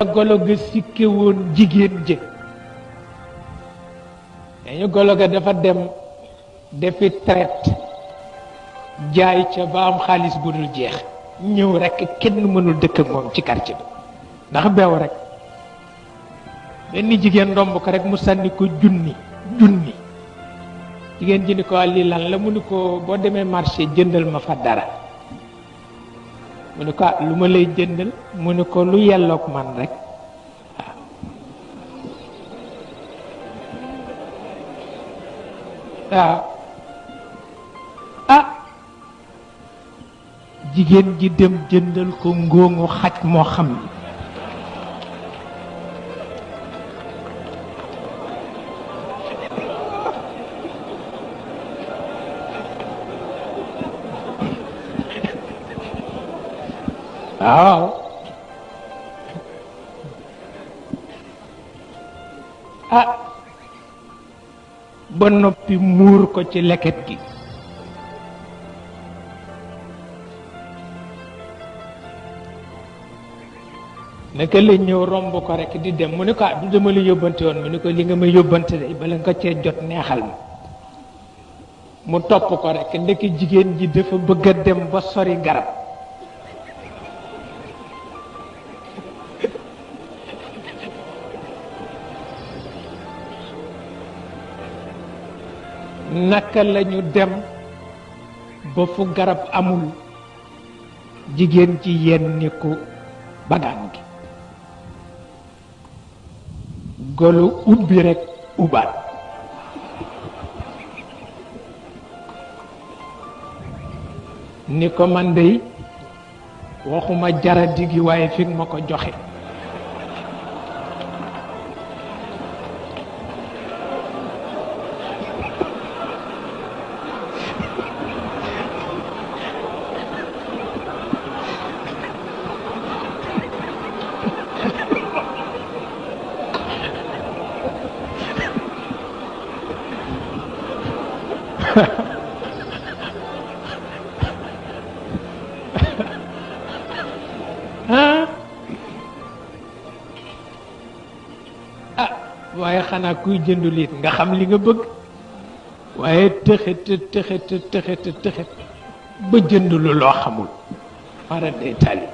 golo ga sikke woon jigéen jë dañu golo ga dafa dem defi traite jaay ca ba am xaalis bu dul jeex ñëw rekk kenn mënul dëkk ak moom ci quartier bi ndax beew rek benn jigéen ndomb ko rek mu sànni ko junni jigéen ji ni ko lii lan la mu ni ko boo demee marché jëndal ma fa dara mu ni ko lu ma lay jëndal mu ni ko lu yelloog man rek waaw jigéen ji dem jëndal ko ngóoŋu xaj moo xam ni waaw ba noppi muur ko ci leket gi naka la ñëw romb ko rekk di dem mu ne ko du dama la yóbbante woon mu ne ko li nga ma yóbbante de bala nga cee jot neexal ma mu topp ko rekk ndeke jigéen ji dafa bëgg a dem ba sori garab naka lañu dem ba fu garab amul jigéen ci yenni ko bagaan gi golo ubbi rekk ubaat ni ko man dey waxuma jaradi gi waaye fi ma ko joxe waaye xanaa kuy jëndu liit nga xam li nga bëgg waaye tëxët ba jënd lu loo xamul mara day tali